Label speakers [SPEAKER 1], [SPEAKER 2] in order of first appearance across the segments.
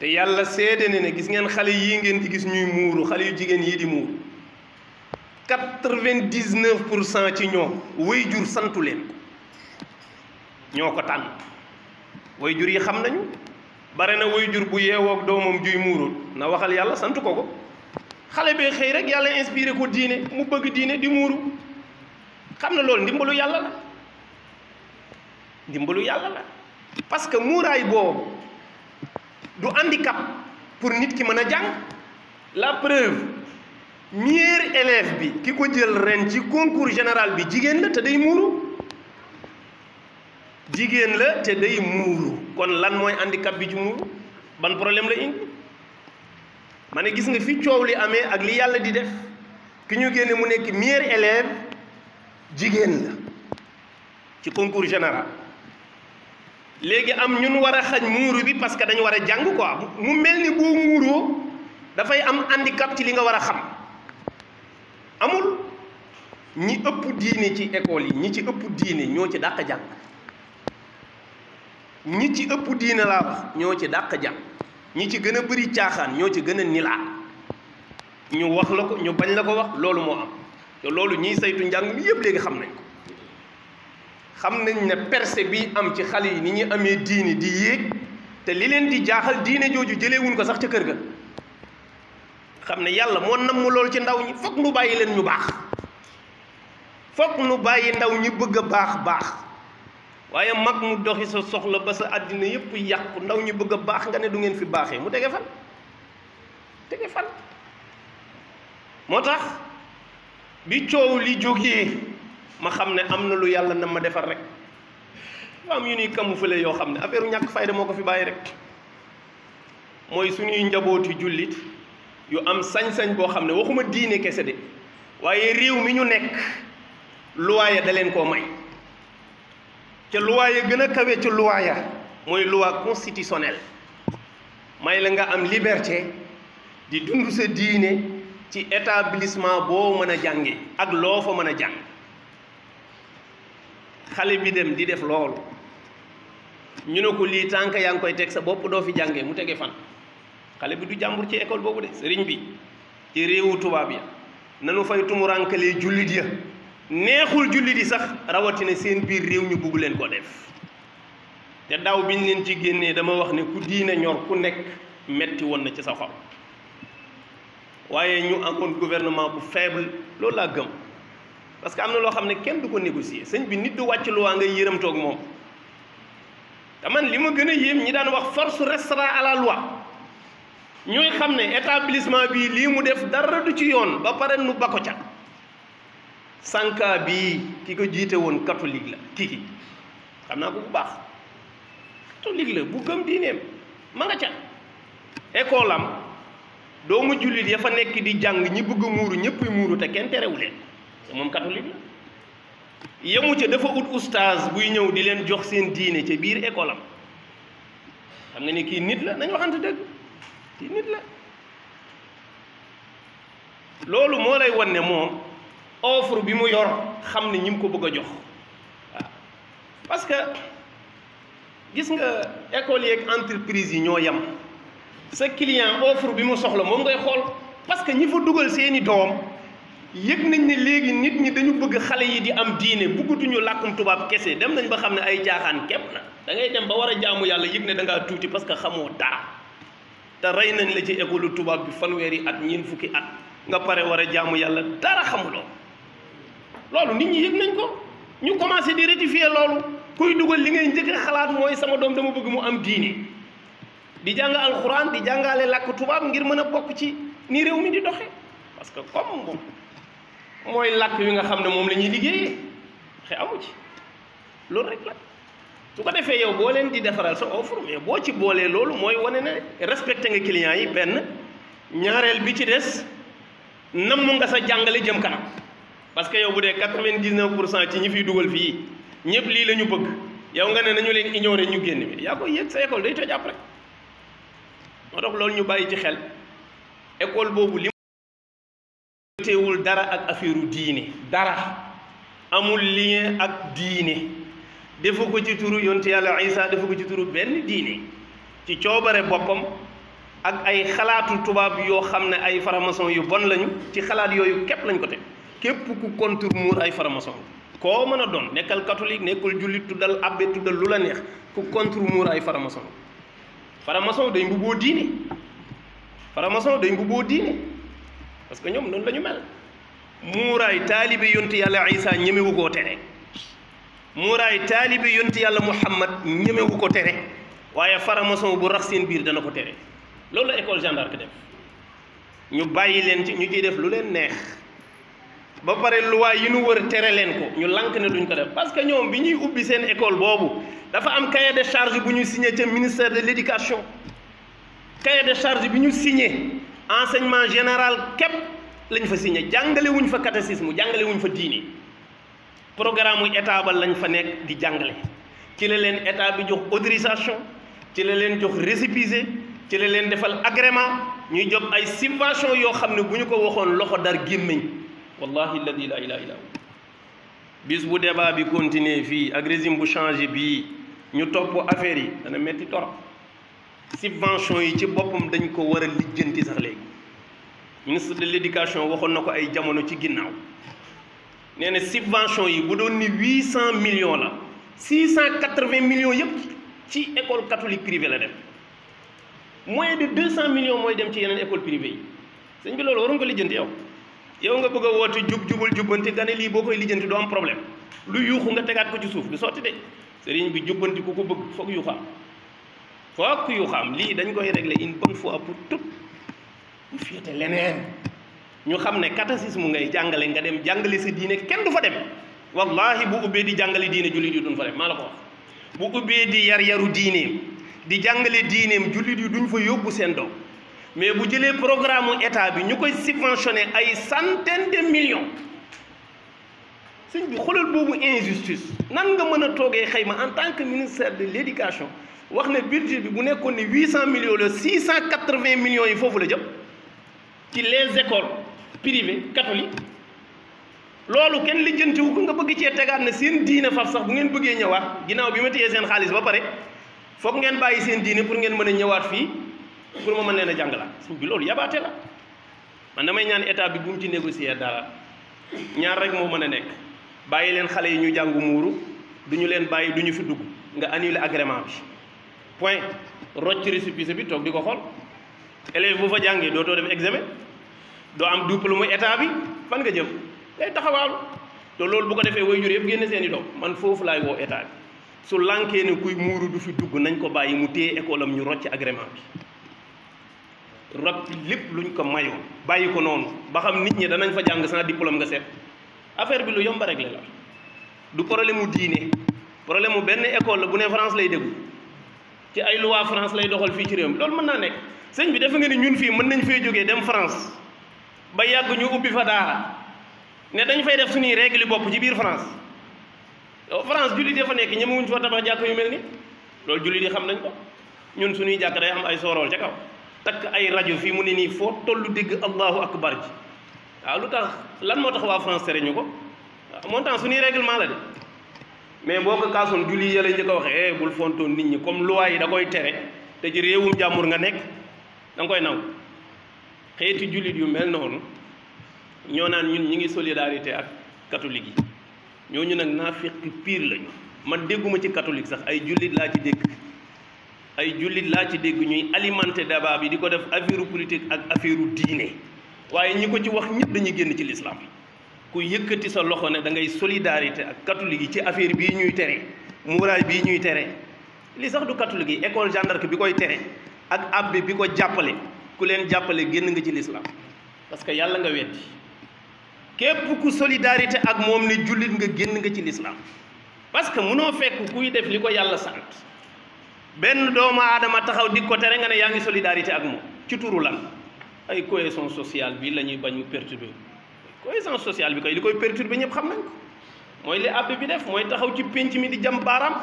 [SPEAKER 1] te yàlla seede ne gis ngeen xale yii ngeen di gis ñuy muuru xale yu jigéen yii di muuru 99% ci ñoom waajur santu leen ñoo ko tànn waajur yi xam nañu bare na waajur bu yeewoog doomam juy muuru na waxal yàlla sant ko xale bee xëy rek yàlla inspiré ko diine mu bëgg diine di muuru xam na loolu ndimbalu yàlla la ndimbalu yàlla la parce que muuraay boobu du handicap pour nit ki mën a jàng la preuve meilleur élève bi ki ko jël ren ci concours général bi jigéen la te day muuru jigéen la te day muuru kon lan mooy handicap bi ci muuru ban problème la indi ma ne gis nga fi coow li amee ak li yàlla di def ki ñu génne mu nekk meilleur élève jigéen la ci concours général léegi am ñun war a xañ muuru bi parce que dañu war a jàng quoi mu mel ni boo muuroo dafay am handicap ci li nga war a xam amul ñi ëpp diine ci école yi ñi ci ëpp diine ñoo ci dàq jàng ñi ci ëpp diine laa wax ñoo ci dàq jàng ñi ci gën a bëri caaxaan ñoo ci gën a nilaa ñu wax la ko ñu bañ la ko wax loolu moo am te loolu ñiy saytu njàng mi yëpp léegi xam nañ ko xam nañ ne percée bi am ci xale yi ni ñu amee diine di yéeg te li leen di jaaxal diine jooju jëleewuñ ko sax ca kër ga xam ne yàlla moo namm loolu ci ndaw ñi fokk nu bàyyi leen ñu baax fokk nu bàyyi ndaw ñi bëgg a baax waaye mag mu doxi sa soxla ba sa àddina yëpp yàqu ndaw ñi bëgg a baax nga ne du ngeen fi baaxee mu tege fan moo tax bi coow li jógee ma xam ne am na lu yàlla na ma defar rek dafa am yu ñuy camoufler yoo xam ne affaire ñàkk fayda moo ko fi bàyyi rek mooy suñuy njabooti jullit yu am sañ-sañ boo xam ne waxuma diine kese de waaye réew mi ñu nekk luwaaya da leen koo may ca luwaaya gën a kawe ca luwaaya mooy loi constitutionnelle may la nga am liberté di dund sa diine ci établissement boo mën a jànge ak loo fa mën a jàng xale bi dem di def loolu ñu ne ko lii tànk yaa ngi koy teg sa bopp doo fi jàngee mu tege fan xale bi du jàmbur ci école boobu de sëriñ bi ci réewu tubaab ya nanu fay tumuraankalee jullit ya neexul jullit yi sax rawatina seen biir réew ñu bugg leen ko def te daaw biñ leen ci génnee dama wax ne ku diine ñor ku nekk metti woon na ci sa xol waaye ñu amoon gouvernement bu faible loolu laa gëm parce que am na loo xam ne kenn du ko négocier sëñ bi nit du wàcc loi ngay yërëm toog moom te man li ma gën a yéem ñi daan wax force restera à la loi ñooy xam ne établissement bii lii mu def dara du ci yoon ba pare nu ba ko ca sànka bii ki ko jiite woon catholique la kii xam naa ko bu baax catholique la bu gëm diineem ma nga ca école am doomu jullit ya fa nekk di jàng ñi bëgg muuru ñëpp muuru te kenn terewu leen te moom catholique la yemu ca dafa ut oustaz buy ñëw di leen jox seen diine ca biir école am xam nga ni kii nit la nañ waxante dëgg kii nit la loolu moo lay wan ne moom offre bi mu yor xam ne ñi mu ko bëgg a jox waaw parce que gis nga école yeeg entreprise yi ñoo yem sa client offre bi mu soxla moom ngay xool parce que ñi fa dugal seeni doom yëg nañ ne léegi nit ñi dañu bëgg xale yi di am diine bëggatuñu làkkum tubaab kese dem nañ ba xam ne ay caaxaan képp na da ngay dem ba war a jaamu yàlla yëg ne da ngaa tuuti parce que xamoo dara te rey nañ la ci école tubaab bi fanweeri at ñeent fukki at nga pare war a jaamu yàlla dara xamuloo loolu nit ñi yëg nañ ko ñu commencé di rectifier loolu kuy dugal li ngay njëkk a xalaat mooy sama doom dama bëgg mu am diine di jàng alxuraan di jàngale làkk tubaab ngir mën a bokk ci ni réew mi di doxe parce que comme moom mooy làkk wi nga xam ne moom la ñuy liggéeyee xe amu ci loolu rek la su ko defee yow boo leen di defaral sa offre mais boo ci boolee loolu mooy wane ne respecté nga clients yi benn ñaareel bi ci des namm nga sa jàngale jëm kanam parce que yow bu dee 99% ci ñi fiy dugal fii ñëpp lii la ñu bëgg yow nga ne nañu leen ignorer ñu génn bi yaa koy yëg sa école day toj après moo tax loolu ñu bàyyi ci xel école boobu li teewul dara ak affaire diine dara amul lien ak diine defu ko ci turu yonte yàlla Isa defu ko ci turu benn diine ci coobare boppam ak ay xalaatu tubaab yoo xam ne ay faramason yu bon lañu ci xalaat yooyu képp lañ ko teg képp ku contre muur ay faramason koo mën a doon nekkal catholique nekkul jullit tuddal abbé tuddal lu la neex ku contre muur ay faramason faramason day mbubboo diine faramason day mbubboo diine parce que ñoom noonu la ñu mel muuraay taalibe yonti yàlla Isa ñemewu koo tere muuraay taalibe yonti yàlla Muhammad ñemewu ko tere waaye faramason bu rax seen biir dana ko tere loolu la école Jeanne d'Arc def ñu bàyyi leen ci ñu ciy def lu leen neex ba pare luwaay yi ñu wër tere leen ko ñu lank ne duñ ko def parce que ñoom bi ñuy ubbi seen école boobu dafa am cahier de charge bu ñu signé ca ministère de l'éducation cahier de charge bi ñu signé enseignement général képp lañ fa signé jàngale wuñ fa catéchisme jàngale wuñ fa diine programme mu état ba lañ fa nekk di jàngale ci la leen état bi jox autorisation ci la leen jox récépissé ci la leen defal agrément ñuy jox ay subvention yoo xam ne bu ñu ko waxoon loxo dar gémmiñ wallahi alladi la ilaha illa bis bu débat bi continuer fii ak régime bu changé bii ñu topp affaire yi dana metti torop subvention yi ci boppam dañ ko war a lijjanti sax léegi ministre de l'éducation waxoon na ko ay jamono ci ginnaaw nee na subvention yi bu doon ni 800 millions la 680 millions yëpp ci école catholique privée la dem moins de 200 millions mooy dem ci yeneen école privée yi sëñ bi loolu waroon ko lijjanti yow nga bëgg a woote jubal jubbanti nga ne lii boo koy lijjanti doo am problème lu yuuxu nga tegaat ko ci suuf du sotti de sëriñ bi jubbanti ku ko bëgg foog yuuxaam foog yuuxaam lii dañ koy régler une bonne fois pour toutes bu féete leneen ñu xam ne catéchisme ngay jàngale nga dem jàngale sa diine kenn du fa dem wallahi bu ubbee di jàngale diine jullit yi duñ fa dem maa la ko wax bu ubbee di yaru diineem di jàngale diineem jullit yi duñ fa yóbbu seen doom mais bu jëlee programme mu état bi ñu koy subventionné ay centaine de millions sëñ bi xoolal boobu injustice nan nga mën a toogee xayma en tant que ministère de l'éducation wax ne budget bi bu nekkoon ne 800 millions la 680 millions yi foofu la jëm ci les écoles privées catholiques loolu kenn lijjantiwu ko nga bëgg cee tegaat ne seen diine faf sax bu ngeen bëggee ñëwaat ginnaaw bi ma téyee seen xaalis ba pare foog ngeen bàyyi seen diine pour ngeen mën a ñëwaat fii pour ma mën leen a jàngalaat sëñ bi loolu yabaate la man damay ñaan état bi bu mu ci négocier dara ñaar rek moo mën a nekk bàyyi leen xale yi ñu jàngu muuru du ñu leen bàyyi du ñu fi dugg nga annuler agrément bi point rocc récépissé bi toog di ko xool élève bu fa jàngee dootoo def examen doo am diplôme mu état bi fan nga jëm day taxawaalu te loolu bu ko defee waajur yëpp génn seen i doom man foofu laay woo état bi su lànkee ne kuy muuru du fi dugg nañ ko bàyyi mu téye école am ñu rocc agrément bi rocc lépp luñ ko mayoon bàyyi ko noonu ba xam nit ñi danañ fa jàng sans diplôme nga seet affaire bi lu yomb rek la du problème mu diine problème mu benn école la bu ne France lay déglu ci ay loi France lay doxal fii ci réew mi loolu mën naa nekk sëñ bi defe nga ni ñun fii mën nañ fee jógee dem France ba yàgg ñu ubbi fa daara ne dañ fay def suñuy règle bopp ci biir France yow France jullit yi fa nekk ñemewuñ fa tabax jàkk yu mel ni loolu jullit yi xam nañ ko ñun suñuy jàkk day am ay soorool ca kaw takk ay rajo fii mu ne nii foo tollu dégg allahu akbar ji waaw lu tax lan moo tax waa France tere ñu ko montant suñuy règlement la de mais boo ko kaasoon julli yi lay njëkk a waxee bul fontoon nit ñi comme loi yi da koy tere te ci réewum jàmbur nga nekk da nga koy naw xeeti jullit yu mel noonu ñoo naan ñun ñi ngi solidarité ak catholique yi ñooñu nag naafiq pire lañu man dégguma ci catholique sax ay jullit laa ci dégg ay jullit laa ci dégg ñuy alimenter débat bi di ko def affaire politique ak affaire diine waaye ñi ko ci wax ñëpp dañuy génn ci l'islam ku yëkkati sa loxo ne da ngay solidarité ak catholique yi ci affaire bii ñuy tere muuraay bii ñuy tere li sax du catholique yi école Jeanne d'Arc bi koy tere ak abbé bi ko jàppale ku leen jàppale génn nga ci l'islam parce que yàlla nga weddi képp ku solidarité ak moom ne jullit nga génn nga ci l'islam parce que mënoo fekk kuy def li ko yàlla sant benn doomu aadama taxaw di ko tere nga ne yaa ngi solidarité ak moom ci turu lan ay cohésion sociale bi la ñuy bañ mu perturber cohésion sociale bi koy li koy perturber ñëpp xam nañ ko mooy li abbé bi def mooy taxaw ci pénc mi di jam baaraam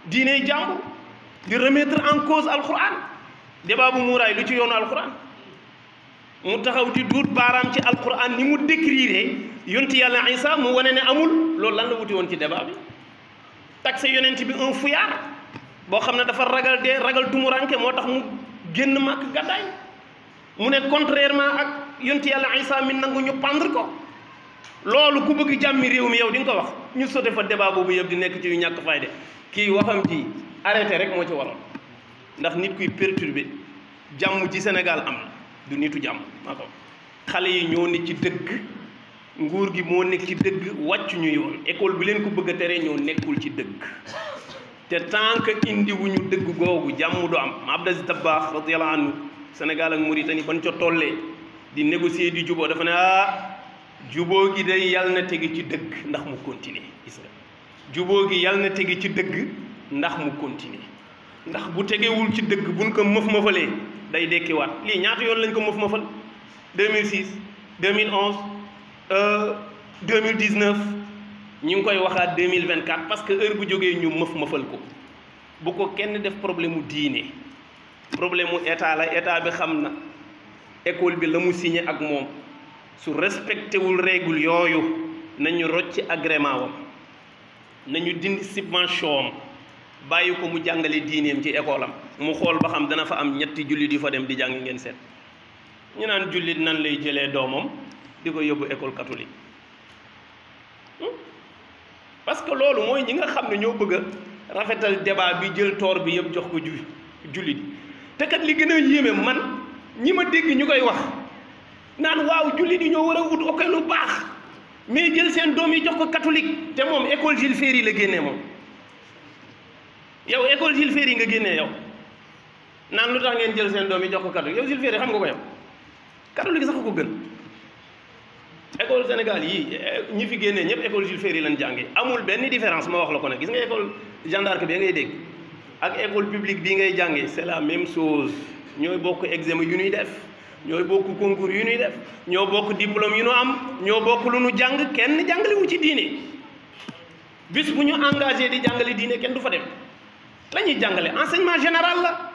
[SPEAKER 1] diiney jàmbur di remettre en cause alquran débat bu muuraay lu ci yoonu alquran mu taxaw di duut baaraam ci alquran ni mu décrire yonti yàlla Isa mu wane ne amul loolu lan la wuti woon ci débat bi taxe yonent bi un fuyard boo xam ne dafa ragal dee ragal tumuranke moo tax mu génn màkk gàddaay mu ne contrairement ak yonti yàlla Isa mi nangu ñu pendre ko loolu ku bëgg jàmmi réew mi yow di nga ko wax ñu sote fa débat boobu yëpp di nekk ci yu ñàkk fayde kii waxam ji arrêté rek moo ci waroon ndax nit kuy perturbé jàmm ci Sénégal am na du nitu jàmm maa ko xale yi ñoo nekk ci dëgg nguur gi moo nekk ci dëgg wàccu ñu yoon école bi leen ko bëgg a tere ñoo nekkul ci dëgg te tant que indi wuñu dëgg googu jàmm du am Abdou Aziz Dabakh radiyallahu anhu Sénégal ak Mauritanie ban ca tollee di négocier di juboo dafa ne juboo gi day yàlla na tegi ci dëgg ndax mu continuer gis nga juboo gi yàlla na tegi ci dëgg ndax mu continuer ndax bu tegewul ci dëgg buñ ko mëf-mëfalee day dekkiwaat lii ñaata yoon lañ ko mëf-mëfal 2006 2011 2019 ñu ngi koy waxaat 2024 parce que heure bu jógee ñu mëf-mëfal ko bu ko kenn def problème mu diine problème mu état la état bi xam na école bi la mu signé ak moom su respecté wul règle yooyu nañu rocci agrément wam nañu dindi subvention am bàyyi ko mu jàngale diineem ci école am mu xool ba xam dana fa am ñetti jullit yu fa dem di jàng ngeen seet ñu naan jullit nan lay jëlee doomam di ko yóbbu école catholique parce que loolu mooy ñi nga xam ne ñoo bëgg a rafetal débat bi jël toor bi yëpp jox ko jullit te kat li gën a yéeme man ñi ma dégg ñu koy wax naan waaw jullit yi ñoo war a ut ok lu baax mais jël seen doom yi jox ko catholique te moom école Jules Ferry la génnee moom yow école Jules Ferry nga génnee yow naan lu tax ngeen jël seen doom yi jox ko catholique yow Jules Ferry xam nga ko yow catholique sax ko gën école Sénégal yii ñi fi génnee ñëpp école Jules Ferry lañ jàngee amul benn différence ma wax la ko nag gis nga école Jeanne d'Arc bi ngay dégg ak école publique bii ngay jàngee c'est la même chose ñooy bokk examen yu ñuy def ñooy bokk concours yu ñuy def ñoo bokk diplôme yu ñu am ñoo bokk lu ñu jàng kenn jàngale wu ci diine bis bu ñu engagé di jàngale diine kenn du fa dem la ñuy jàngale enseignement général la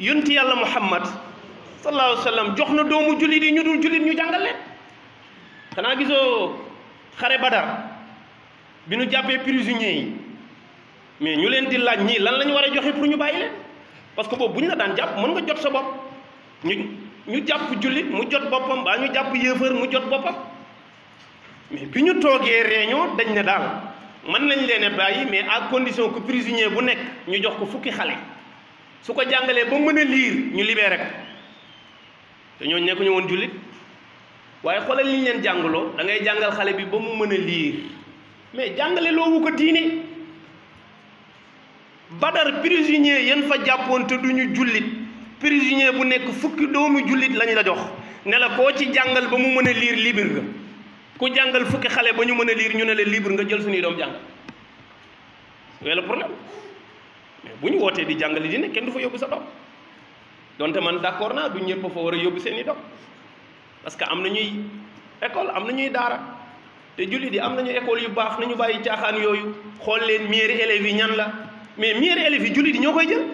[SPEAKER 1] yonti yàlla Muhammad sallallahu alayhi wa sallam jox na doomu jullit yi ñu dul jullit ñu jàngal leen xanaa gisoo xare Badar bi ñu jàppee prisonniers yi mais ñu leen di laaj ñii lan la ñu war a joxe pour ñu bàyyi leen parce que boobu bu ñu la daan jàpp mën nga jot sa bopp ñu jàpp jullit mu jot boppam baa ñu jàpp yéefar mu jot boppam mais bi ñu toogee réunion dañ ne daal mën nañ leen a bàyyi mais à condition que prisonnier bu nekk ñu jox ko fukki xale su ko jàngalee ba mën a liir ñu libéré ko te ñooñu nekkuñu woon jullit waaye xoolal li ñu leen jàngaloo da ngay jàngal xale bi ba mu mën a liir mais jàngale loowu ko diine Badar prisonnier yan fa jàppoon te duñu jullit prisonnier bu nekk fukki doomu jullit lañ la jox ne la koo ci jàngal ba mu mën a liir libre nga ku jàngal fukki xale ba ñu mën a liir ñu ne la libre nga jël suñuy doom jàngal yooyu la problème mais bu ñu wootee di jàngale dina kenn du fa yóbbu sa doom donte man d'accord naa du ñëpp fa war a yóbbu seen i doom parce que am na ñuy école am na ñuy daara te jullit yi am nañu école yu baax nañu bàyyi caaxaan yooyu xool leen meilleurs élèves yi ñan la mais meilleurs élèves yi jullit yi ñoo koy jël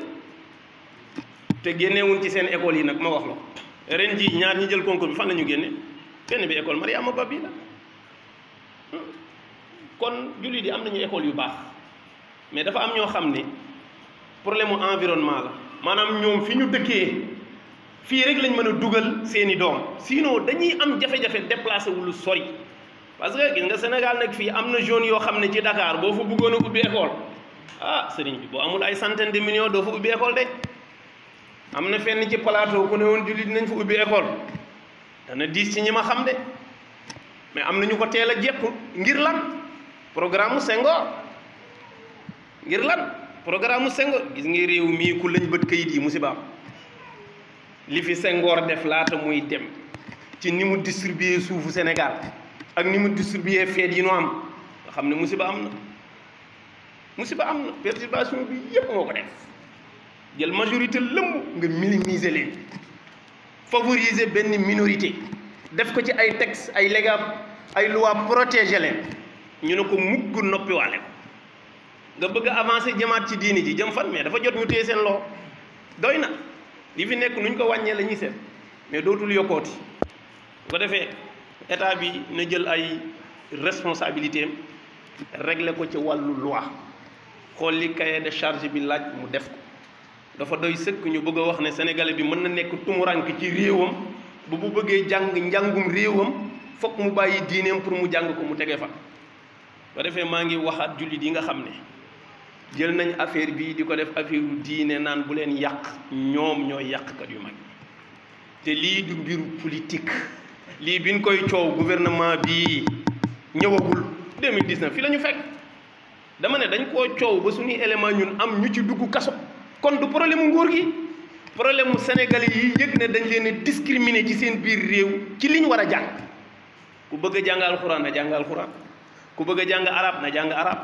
[SPEAKER 1] te génnewuñ ci seen école yi nag ma wax la ko ren ji ñaar ñi jël concours bi fan la ñu génne benn bi école Mariama Ba bi la kon jullit yi am nañu école yu baax mais dafa am ñoo xam ne problème mu environnement la maanaam ñoom fi ñu dëkkee fii rek lañ mën a dugal seeni doom sinon dañuy am jafe-jafe déplacé wu lu sori parce que gis nga Sénégal nag fii am na zone yoo xam ne ci Dakar boo fa bëggoon a ubbi école sëriñ bi boo amul ay centaine de millions doo fa ubbi école de am na fenn ci plateau ku ne woon jullit dinañ fa ubbi école dana diis ci ñi ma xam de mais am na ñu ko teel a jekku ngir lan programme Senghor ngir lan programme Senghor gis nga réew mii ku lañ bët kayit yi musibaam li fi Senghor def laata muy dem ci ni mu distribuer suufu Sénégal ak ni mu distribuer feet yi nu am nga xam ne musiba am na perturbation bi yépp moo ko def jël majorité lëmb nga minimiser leen favoriser benn minorité def ko ci ay texte ay légal ay loi protéger leen ñu ne ko mugg noppiwaale ko nga bëgg a avancer jëmaat ci diini ji jëm fan mais dafa jot ñu téye seen loxo doy na li fi nekk nuñ ko wàññee la ñuy seet mais dootul yokkooti bu ko defee état bi na jël ay responsabilité am régler ko ci wàllu loi xool li cahier de charge bi laaj mu def ko dafa doy sëkk ñu bëgg a wax ne sénégalais bi mën na nekk tumurank ci réewam bu bëggee jàng njàngum réewam fokk mu bàyyi diineem pour mu jàng ko mu tege fa. ba defee maa ngi waxaat jullit yi nga xam ne jël nañ affaire bii di ko def affaire u diine naan bu leen yàq, ñoom ñooy yàqkat yu mag te lii du mbiru politique. lii biñ koy coow gouvernement bii ñëwagul 2019 fi la ñu fekk. dama ne dañ koo coow ba suñuy élément ñun am ñu ci dugg kaso. kon du problème mu nguur gi, problème mu sénégalais yi yëg ne dañ leen a discriminer ci seen biir réew ci liñ war a jàng. ku bëgg a jàng alxuraan na jàng alxuraan, ku bëgg a jàng arab na jàng arab,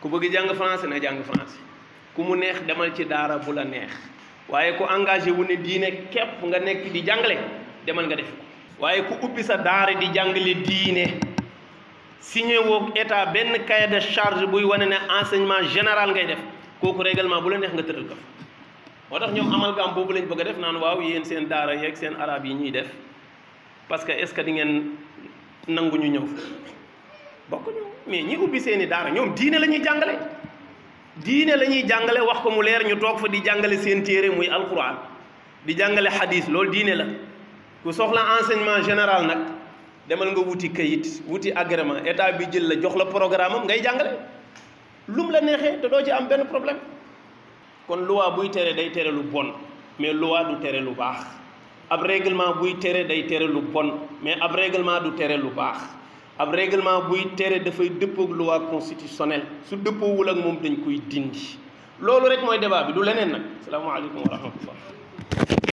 [SPEAKER 1] ku bëgg a jàng français na jàng français. ku mu neex demal ci daara bu la neex, waaye ku engagé wu ne diine képp nga nekk di jàngale demal nga def ko. waaye ku ubbi sa daara di jàngale diine signé woog état benn cahier de charge buy wane ne enseignement général ngay def, kooku règlement bu la neex nga tëral ko. moo tax ñoom amalgame boobu lañ bëgg a def naan waaw yéen seen daara yeeg seen arab yi ñuy def parce que est ce que di ngeen nangu ñu ñëw bokkuñu. mais ñi ubbi seeni daara ñoom diine la ñuy jàngale, diine la ñuy jàngale wax ko mu leer, ñu toog fa di jàngale seen téere muy alquran, di jàngale hadis, loolu diine la. ku soxla enseignement général nag demal nga wuti kayit, wuti agrément, état bi jël la jox la programme am ngay jàngale lum la neexee te doo ci am benn problème. kon loi buy tere day tere lu bon, mais loi du tere lu baax. ab règlement buy tere day tere lu bon, mais ab règlement du tere lu baax. ab règlement buy tere dafay dëppoog loi constitutionnelle, su dëppoowul ak moom dañ koy dindi. loolu rek mooy débat bi, du leneen nag. salaamaaleykum wa rahmatullah.